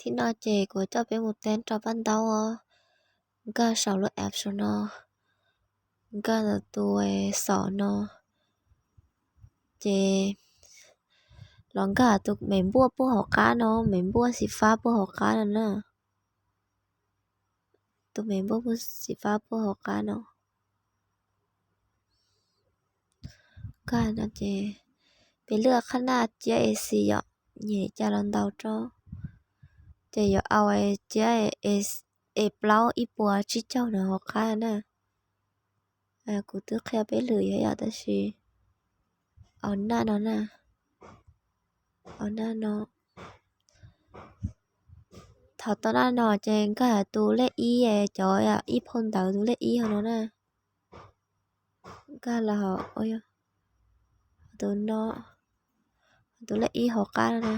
Ib no ces kuv coj peb mus teb rau paj ntaub os. Nkag saum lub app saum no, nkag ntawm tus xom no, ces los nkag tus me npuaj puag hauv qab no, me npuaj xim fab puag hauv qab no na. Tus me npuaj puag xim fab puag hauv qab no. Nkag no ces peb lwaj qhab naj ciab es xis yom, nyiam li cas los ntaus rau. Ces yuav au ciab es plaub ib puas tsib caug no hauv qab na. Kuv twb qhia peb lwm yom, tab sis au naj no na, au naj no. Thaum tau naj no ces nkag tus lej ib, cov ib phau ntawv tus lej ib hauv no na. Nkag los tus no, tus lej ib hauv qab no na.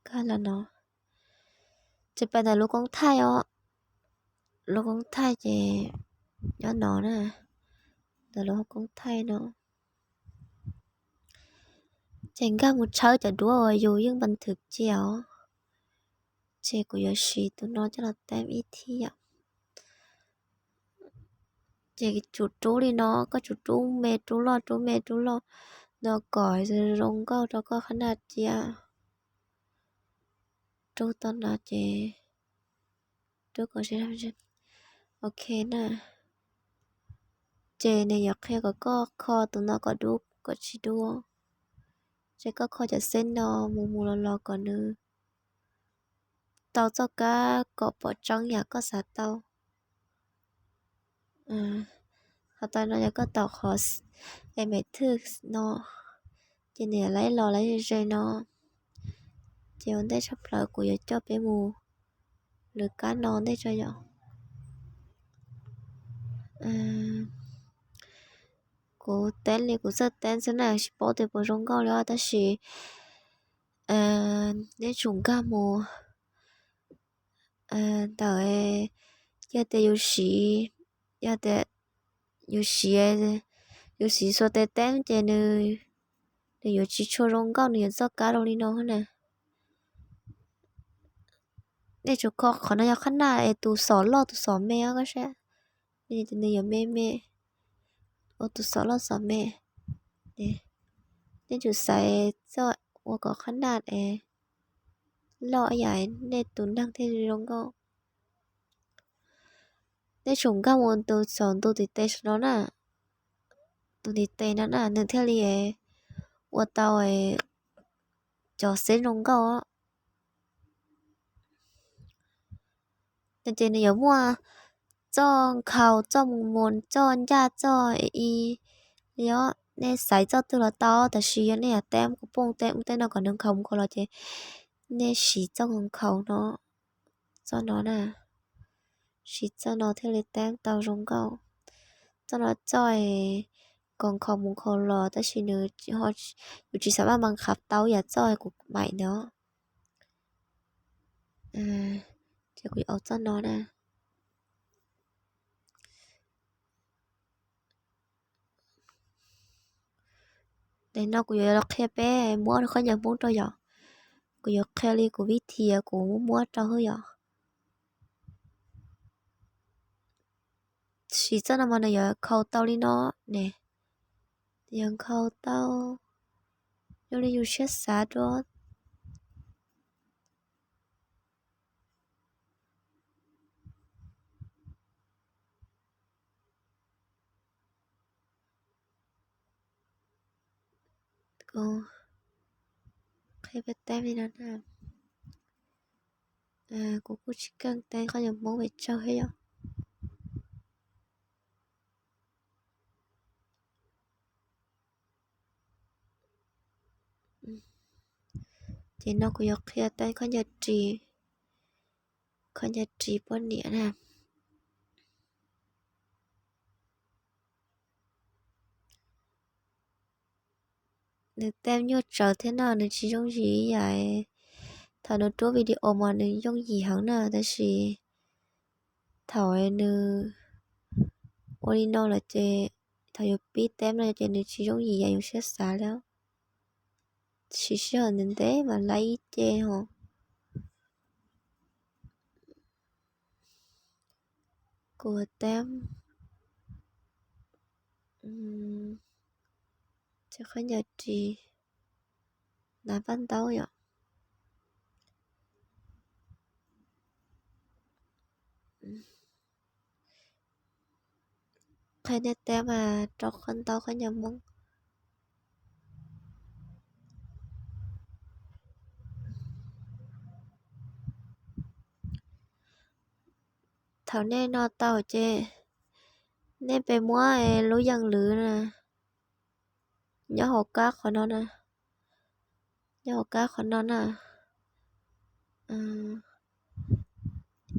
Nkag los no, ces pais ntawm lub koob thaij os. Lub koob thaij ces nyob no na, ntawm lub koob thaij no. Ces nkag mus tshawb cov duab uas yus yeej npas thwm cia os. Ces kuv yuav siv tus no coj los teb ib thib yom. Ces tsum rub li no, koj tsum rub me rub loj, rub me rub loj no kom zoo nkauj rau koj qhab naj ciab. Rub tau no ces rub kom, ok na. Ces nws yuav qhia kom koj kho tus no kom dub kom tsis dub. Ces koj kho cov xeb no mus mus los los kom nws tau txoj kab kom pom tseeb yam koj xav tau. Qhov tau no yog koj tau qhov es me thwj no, ces nws yuav laib los laib ze ze no. Ces ua ntej tshaj plaws kuv yuav coj peb mus lwm kab no ntej tso yom. Kuv teb li kuv txawj teb xwb na, tsis paub tias puas zoo nkauj li os, tab sis neb tsum nkag mus ntawm, yog tias yus siv, yog tias yus siv, yus siv xuas tes teb ces nws yuav tsis tshua zoo nkauj, nws yuav txoj kab rau li no na. Nej tsum kho qhov no yog qhab naj es tus xom loj tus xom me os, koj saib, nws yuav me me, ua tus xom loj xom me. Nej tsum xaiv txoj ua kom qhab naj es loj ib yam nej tus neeg thiaj zoo nkauj. Nej tsum nkag mus tus saum ntu ntiv tes no na, tus ntiv tes no na nws thiaj li ua tau cov xeb zoo nkauj. Ces nws yuav muaj txoj nkhaus, txoj mus mus, txoj ncaj, txoj i li os. Nej xaiv txoj twg los tau, tab sis yog nej yuav teb kuv poob teb ub teb no kom nws nkhaus mus nkhaus los ces nej siv txoj nkhaus no, txoj no na. Siv txoj no thiaj li teb tau zoo nkauj. Txoj no txoj kom nkhaus mus nkhaus los tab sis nws, yus tsis xav maj mas khav tau yam txoj kuv maim ntawd. Ces kuv yuav ua txoj no na. Nim no kuv yuav los qhia peb muab khaub ncaws Hmoob rau yom. Kuv yuav qhia li kuv vib thi kuv muab muab rau hwb yom. Siv txoj no mas nws yuav nkhaus tau li no ne. Nws yuav nkhaus tau zoo li yus siab xav dua. Kuv qhia peb teb li no na. Kuv kuj tsis keej teb khaub ncaws Hmoob pes tsawg thiab yom. Ces no kuv yuav qhia teb khaub ncaws ris, khaub ncaws ris poj niam na. Nws teb nyuaj tsawv thiab no, nws tsis yooj yim ib yam. Thaum nws rub video mas nws yooj yim heev na, tab sis thaum nws ua li no lawm ces thaum yus pib teb no ces nws tsis yooj yim yam yus siab xav li. siv sij hawm ntev ntev mas laib ib ce ho. Kuv tab ces khaub ncaws ris, hnav paj ntaub yom. Qhia nej tab mas rau khaub ntaub khaub ncaws Hmoob. Thaum nej no tau ces nej pem muab lub yeej lwm na, nyob hauv kab qhov no na, nyob hauv kab qhov no na.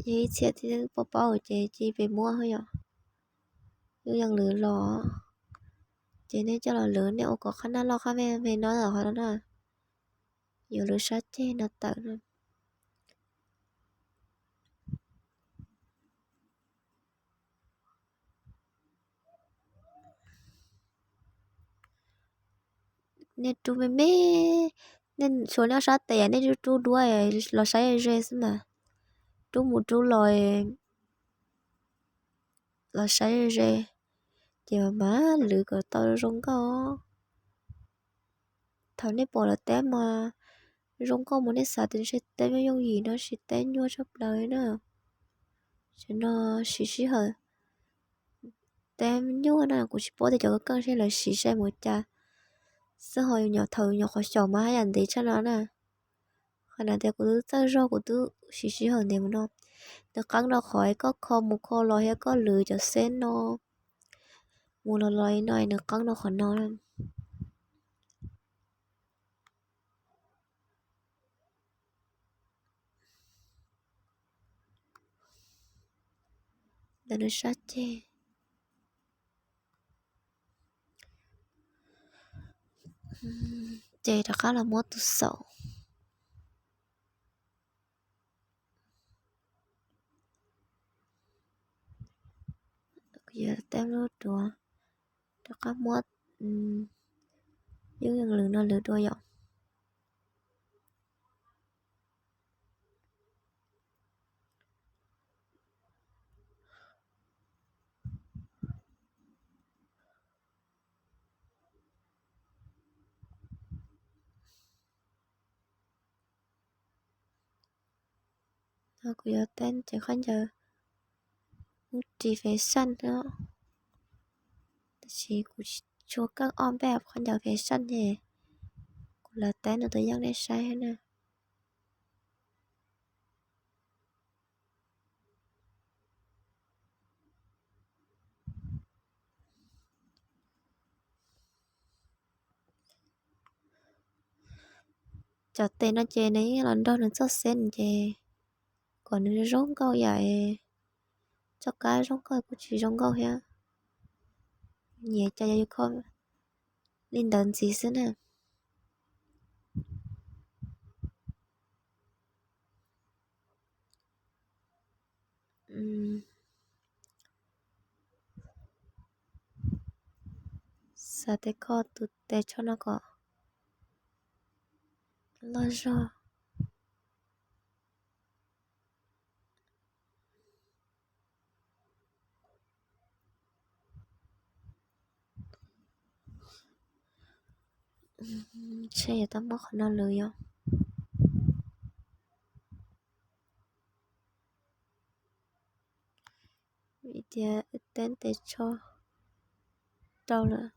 Yog ib txhia twb paub paub ces cia pem muab yom. Lub yeej lwm los ces nej coj los lwm, nej ua kom qhab naj loj qhab me me no qhov no na, yuav lwm sab ceg no tawm na. Nej rub me me, nej tshuav nej ob sab tes nej rub rub duab los saib ze xwb mas. Rub mus rub los, los saib ze, ces mas lwm kom tau zoo nkauj. Thaum nej pom lawv teb mas zoo nkauj mas nej xav tias ntshe teb yooj yim no tsis teb nyuaj tshaj plaws na. Tam no siv sij hawm teb nyuaj na, kuv tsis paub tias cov keej seb lawv siv sai mus cas xwb ho. Yus nyuam thaum nyuam qhuav xyaum mas haj yam ntev tshaj no na. Qhov no tias kuv twb txawj zog kuv twb siv sij hawm ntev mus no. Nws qeeb rau qhov koj kho mus kho los thiab koj lwm cov xeb no mus los los li no nws qeeb rau qhov no. Ntawm nws sab ceg ces rov qab los muab tus xaum. Kuv yuav teb lub duav, rov qab muab yeej yeej lwm no lwm dua yom. No kuv yuav teb ces khaub ncaws ris fashion no, tab sis kuv tsis tshua keej ob npej khaub ncaws fashion ces kuv los teb no tus yeej nej saib na. Cov tes no ces nws yeej los nrog nws txoj xeb ces kom nws zoo nkauj yam, txoj kab zoo nkauj kuj tsis zoo nkauj thiab. Nyiam cas yog yus kho li ntawd ntxiv xwb na. Xav tes kho tus tes tsho no kom loj zog. Ntshe yuav tau muab qhov no lwm yom. Vim tias wb teb tes tsho rau lawm.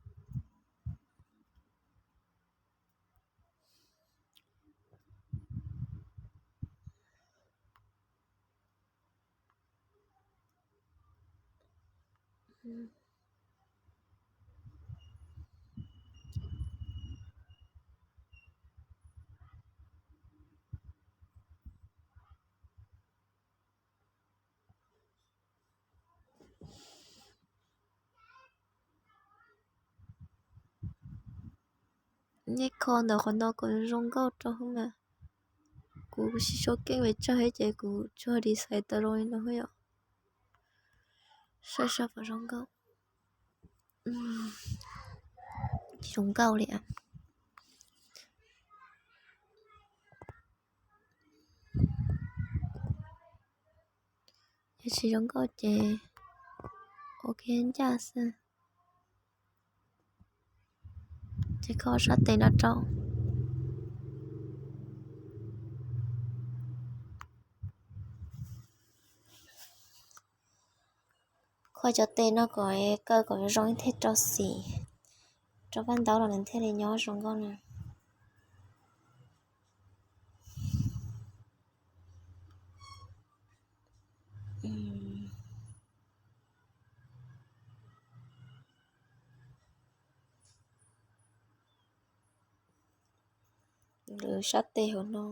Nej kho ntawm qhov no kom zoo nkauj rau hauv mas. Kuv tsis tshua keej pes tsawg thiab ces kuv tsuas design tau zoo li no yom. Saib saib puas zoo nkauj. Tsis zoo nkauj li. Tsis zoo nkauj ces ua kiag ncaj xwb. Ces kho sab tes no rau. Kho cov tes no kom kaw kom zoo thiaj rau xim, rau paj ntaub los nws thiaj li nyob zoo nkauj na. Lwv sab tes hauv no.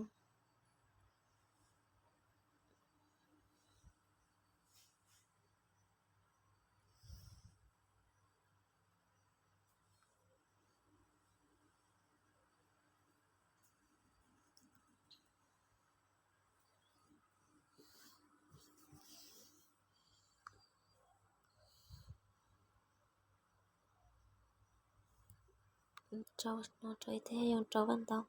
Rau no rau ib teg, yoo rau paj ntaub.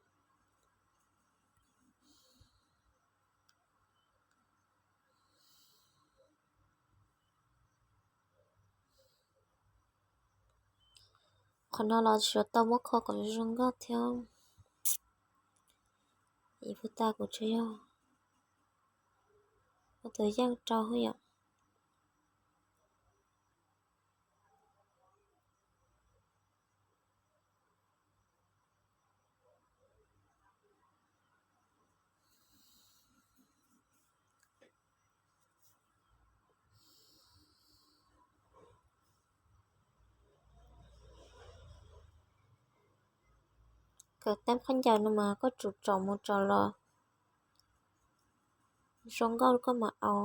Qhov no los tsis tau muab kho kom zoo nkauj thiab. Ib puag ta kuv tsuas yog ua tus yeej rau xwb yom. Kawm teeb khaub ncaws no mas koj tsum tsom mus tsom los zoo nkauj koj mam au.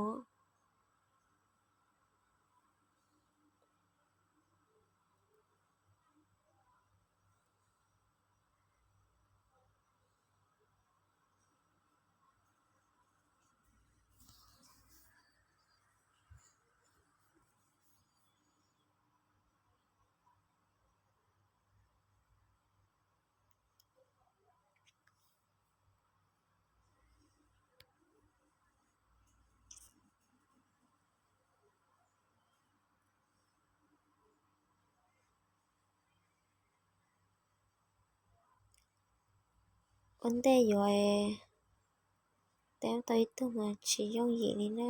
Ua ntej yuav teeb tau ib tug mas tsis yooj yim li na.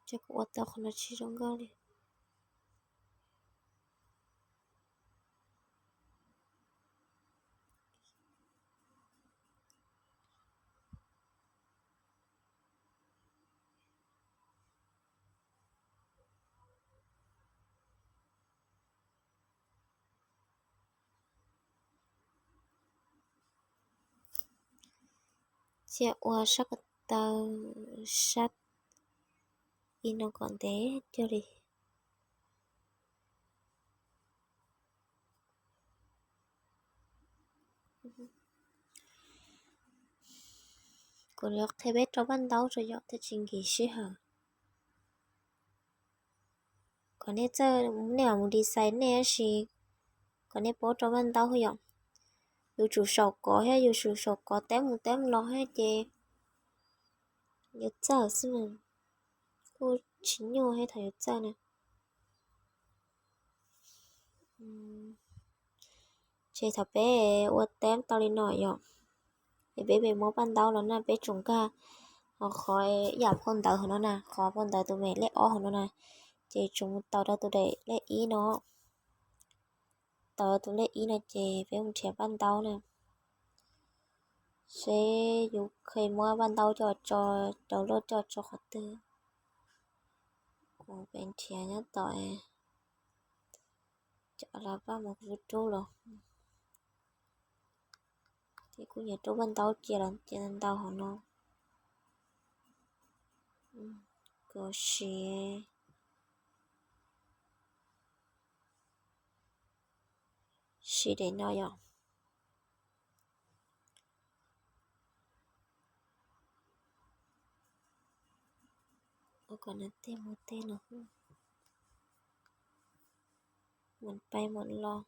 Ces kuv ua tau qhov no tsis zoo nkauj li. Cia ua sab ko taw sab ib no kom ntev cuag li. Kuv yuav qhia peb rau paj ntaub tso yom, thiaj tsis nkim sij hawm. Kom nej txawj, nej mam mus design nej tab sis kom nej paub rau paj ntaub yom. Yus tsum saum kov thiab yus tsum saum kov teeb mus teeb los thiab ces yuav txawj xwb mas, kuj tsis nyuaj thiab thaum yuav txawj na. Ces thaum peb ua teeb tau li no yom, es peb pem muab paj ntaub los na, peb tsoom nkag qhov ib yam phau ntawv hauv no na, qhov phau ntawv tus me lej ob hauv no na, ces tsoom mus taus rau tus daim lej ib no. Taus tus lej ib no ces peb mus nrhiav paj ntaub na, seb yus kheev muab paj ntaub coj tso, rau lub coj tso qhov twg. Kuv pem nrhiav nyob tom cov las paj mus kuv rub los. Ces kuv nyiam rub paj ntaub cia los cia ntau hauv no. Kuv siv, siv daim no yom. Ua kom no tej mus tej no, mus pais mus los.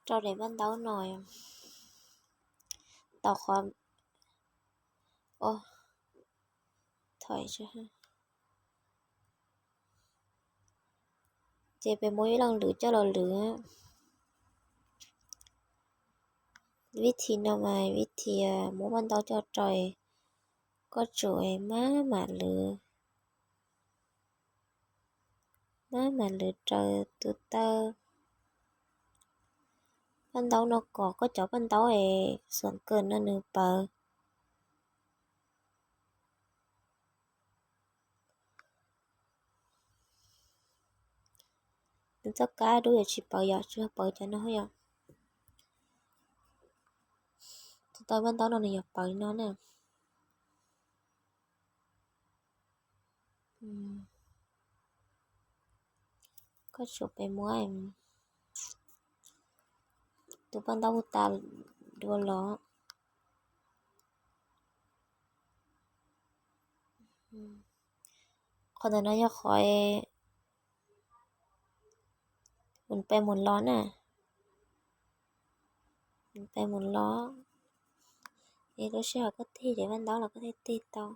Rau daim paj ntaub no tau qhov, o, thom, ces peb muab ib leej lwm coj los lwm. Vib thi no mas vib thi muab paj ntaub coj rau, koj tsum maj mam lwm, maj mam lwm raws tus taw. Paj ntaub no kom koj cov paj ntaub es xuam kawm no nws pawv. Nws txoj kab dub yuav tsis pawv yom, tsis yog pawv cov no yom. Tus taw paj ntaub no nws yuav pawv li no na. Koj tsum pes muab tus paj ntaub hu tas dua los. Qhov ntawm no yog qhov mus pes mus los na. Mus pes mus los, es lub sij hawm koj tig daim paj ntaub los koj thiaj tig tau.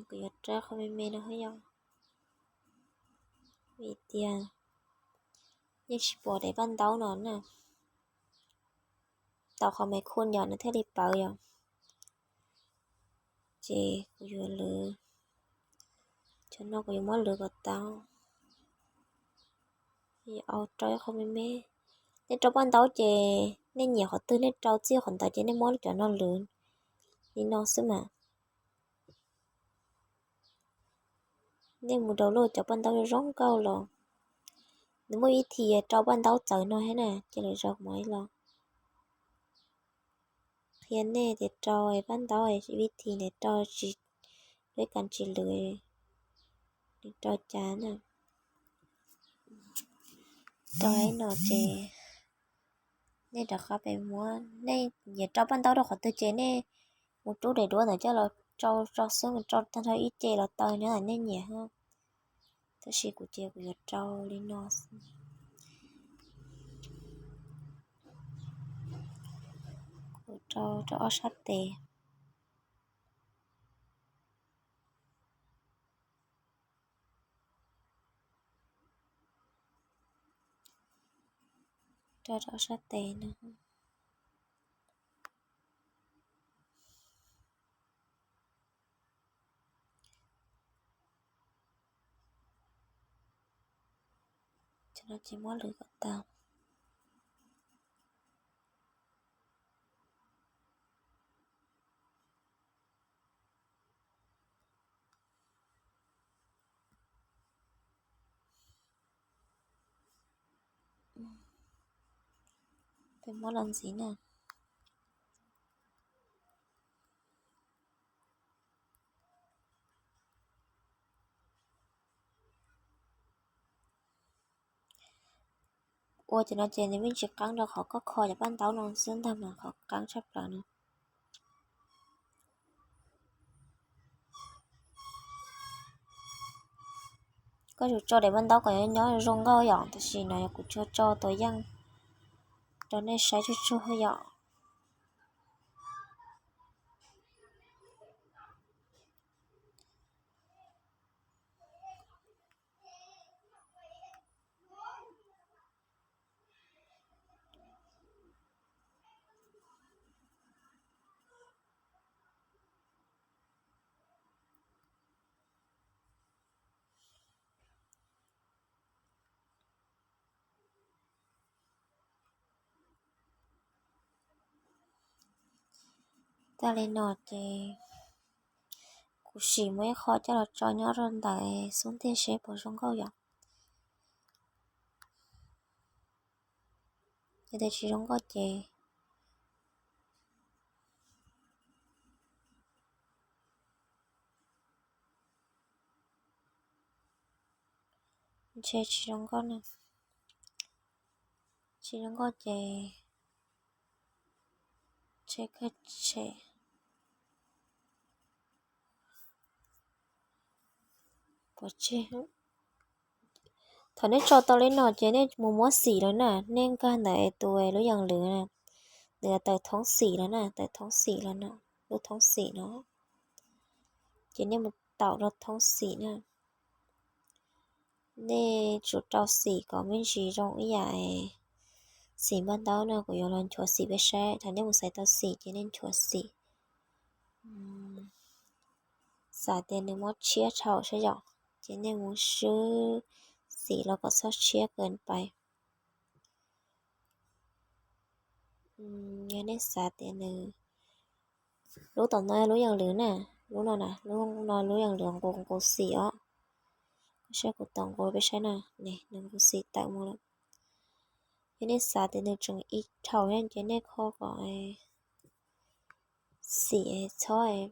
Kuv yuav rau qhov me me no yog vim tias yeej tsis pom daim paj ntaub no na. Tau qhov me khu yom nws thiaj li pawv yom. Ces kuv yuav lwv, cov no kuv yuav muab lwv kom tau. Au, rau ib qho me me. Nej rau paj ntaub ces nej nyiam qhov twg nej rau txij qhov ntawd ces nej muab cov no lwv li no xwb mas. Nej mus download cov paj ntaub zoo zoo nkauj los, nws muaj vib thi rau paj ntaub txawv no thiab na, cia lwm zaus kuv mam li los qhia nej tias rau paj ntaub vib thi ntawd rau tsis, lub kas tsis lwv, nws rau cas na. Rau li no ces nej rov qab pem muab, nej nyiam rau paj ntaub rau qhov twg ces nej mus rub daim duab ntawd coj los rau, rau xwb, mus rau tag nrho ib ce los tau, nyob ntawm nej nyiam. Tab sis kuv ces kuv yuav rau li no, kuv rau rau ob sab tes. Rau rau ob sab tes no. Cov no ces muab lwv kom tau. Peb muab los ntxiv na. Ua cov no ces nws yeej tsis qeeb rau qhov koj kho cov paj ntaub no xwb ntag mas qhov qeeb tshaj plaws no. Koj yuav tso daim paj ntaub kom nyob zoo nkauj yom, tab sis no yog kuv tsuas tso tus yeej rau nej saib tsuag tsuag yom. Tag li no ces kuv sim muab ib qho coj los tso nyob rau ntawm xub ntiag seb puas zoo nkauj yom. Yog tias tsis zoo nkauj ces ntshe tsis zoo nkauj na. Tsis zoo nkauj ces ntshe kawg tshem. Puas tseg. Thaum nej tso tau li no ces nej mus muab xim los na, nej nkag ntawm tus lub yam lwm na, nws tawm thoob xim los na, tawm thoob xim los na, lub thoob xim no. Ces nej mus taum rau thoob xim na. Nej tsum rau xim kom me ntsis zoo ib yam xim npaj ntaub no, kuv yuav los nchuav xim peb saib. Thaum nej mus xaiv tau xim ces nej nchuav xim. Xav tias nws muab tshiab dhau saib yom, ces nej mus swb xim los kom txhob tshiab kawg pais. Yog nej xav tias nws, lub tom no yog lub yam lwm na, lub no na, lub no lub yam lwm nqus nqus xim os. Koj saib kuv tom nqus peb saib na, nws nqus xim tawm mus lawm. Yog nej xav tias nws tseem ib dhau ces nej kho kom xim txhob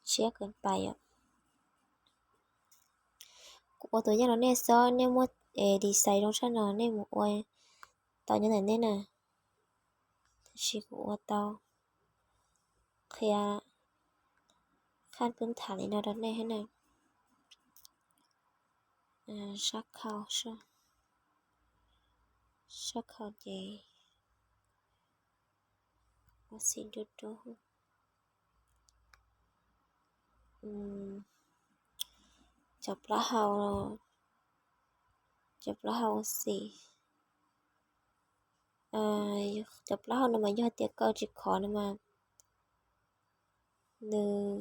tshiab kawg pais yom. Kuv ua tus yaj rau nej xwb, nej muaj design zoo tshaj no nej mus ua tau nyob ntawm nej na. Tab sis kuv ua tau qhia qhaj pub tham li no rau nej thiab na. Sab khau, sab khau ces ua xim dub dub. Cov plaub hau, cov plaub hau ua xim. Cov plaub hau no mas yog tias kaw tsis khov no mas nws,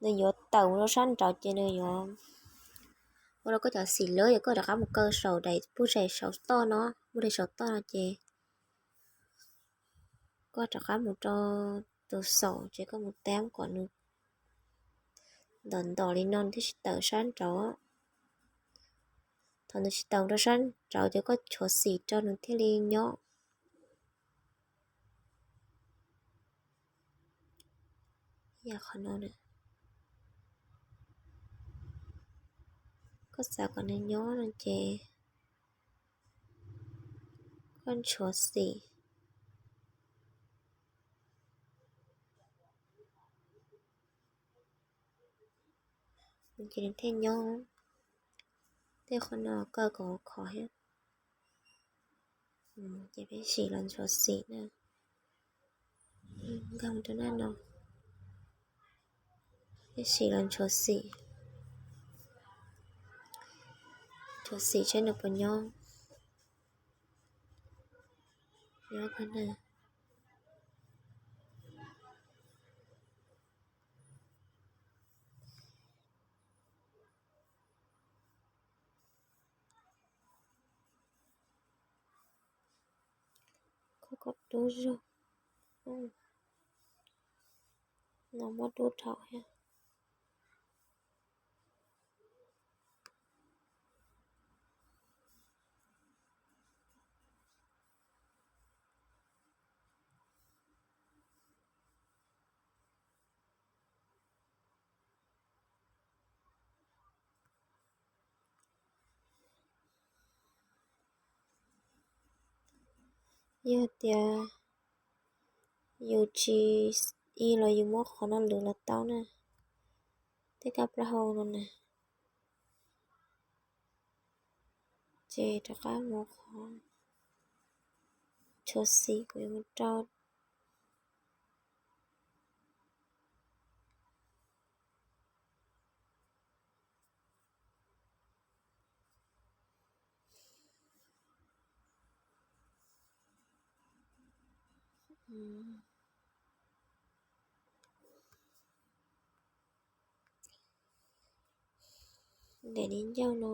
nws yuav tawm mus rau sab nraud ces nws yuav ua rau koj cov xim lawm, yog koj rov qab mus kaw saum daim puag saum toj no, puag saum toj no ces koj rov qab mus rau tus xaum ces koj mus tab kom nws ntom ntom li no nws thiaj tsis tawm sab nraud. Thaum nws tsis tawm rau sab nraud ces koj tshuav xim rau nws thiaj li nyob. Yam qhov no na, koj xav kom nws nyob no ces koj nchuav xim. Ces nws thiaj nyob. Tej qhov no kaw kom khov thiab. Ces peb sim los nchuav xim na. Nkag mus rau naj no, peb sim los nchuav xim, nchuav xim seb nws puas nyob. Nyob kawg na. Koj kom dub zog, no muab dub dhau thiab. Yog tias yus tsis ib los yus muab qhov no lwm los tau na, tej kab plaub hau no na, ces rov qab mus qhov tshuav xim kuv yuav mus rau. Daim di ncauj no.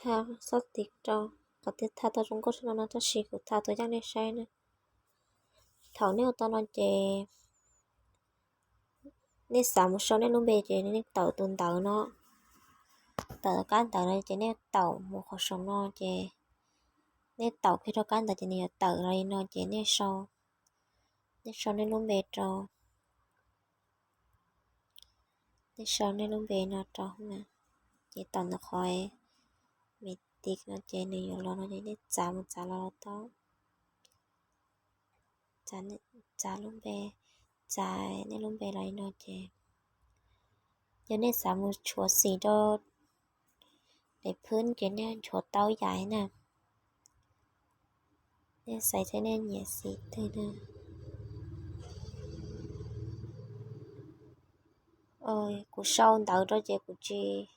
tha xov tiv rau, qhov tias tha tau zoo nkauj tshaj no no tab sis kuv tha tus yeej nej saib na. Thaum nej ua tau no ces nej xav mus sau nej lub npe ces nej tawm tus ntawv no, tawm kab ntawv no ces nej tawm mus qhov saum no ces nej tawm kiag rau kab ntawv ces nws yuav tawm los li no ces nej sau, nej sau nej lub npe rau, nej sau nej lub npe no rau na, ces tawm ntawm qhov me tiv no ces nws yuav los no ces nej txav mus txav los los tau, txav lub npe, txav nej lub npe los li no ces yog nej xav mus nchuav xim rau daim phwb ces nej nchuav tau ib yam na. Nej xaiv thiab nej nyiam xim twg na. Kuv sau ntawv rau ces kuv tsis,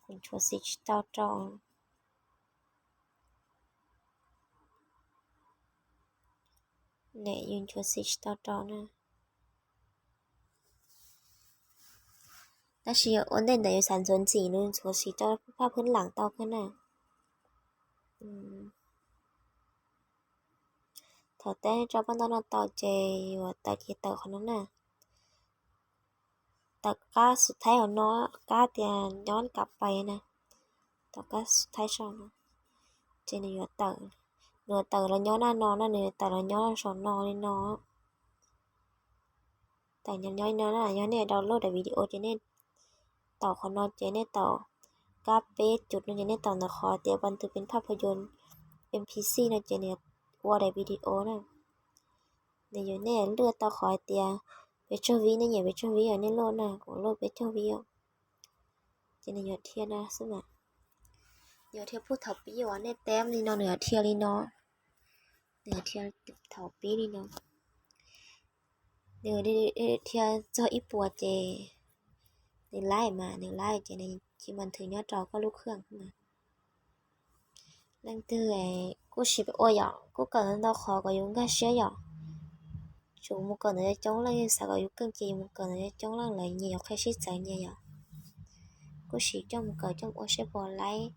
kuv nchuav xim tsis tau rau. Ne yus nchuav xim tsis tau rau na. Tab sis ua ntej ntawd yus xav ntxuav ntxim nws ntxuav xim rau phab phwb lam tau kawg na. Thaum teb rau paj ntaub no tau ces yuav tawm ces tawm qhov no na. Tawm kab xub thaib hauv no, kab tias nyob kav pais na, tawm kab xub thaib saum no, ces nws yuav tawm, nws yuav tawm los nyob naj no na, nws yuav tawm los nyob saum no li no. Tawm nyob nyob li no na, yog nej download daim video ces nej taum qhov no ces nej taum kab peb cum no ces nej taum ntawm qhov tias บันทึกเป็นภาพยนตร์ M P C no ces nws yuav ua daim video na. Nws yuav, nej yuav luaj tau qhov hais tias peb caug vib, nej nyiam peb caug vib os nej luaj na, kuv luaj peb caug vib os. Ces nws yuav dhia no xwb mas. Nws yuav dhia pub thaum pib uas nej teb li no nws yuav dhia li no. Nws yuav dhia thaum pib li no. Nws dhia txog ib puas ces nws laib mas, nws laib ces nws cia บันทึก nyob rau koj lub khwj mas. Leej twg kuj sim ua yom, kuj kawm ntau qhov kom yus nkag siab yom. Tsuas mus kawm ntawv coob leej, yus xav kom yus keej ces yus mus kawm ntawv coob leej lawv nyias yuav qhia sib txawv nyias yom. Kuj sim coj mus kawm coj mus ua saib puas laib,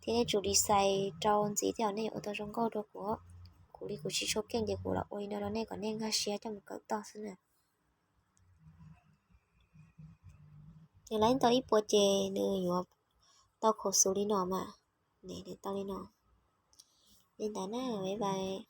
thiab nej tsum design rau ntxiv thiab nej yuav ua tau zoo nkauj dua kuv. Kuv li kuv tsis tshua keej ces kuv los ua li no rau nej kom nej nkag siab coj mus kawm toj xwb na. Nws laib tau ib puas ces nws yuav tau khaum xus li no mas. Nws tau li no. Li ntawd na, bye bye.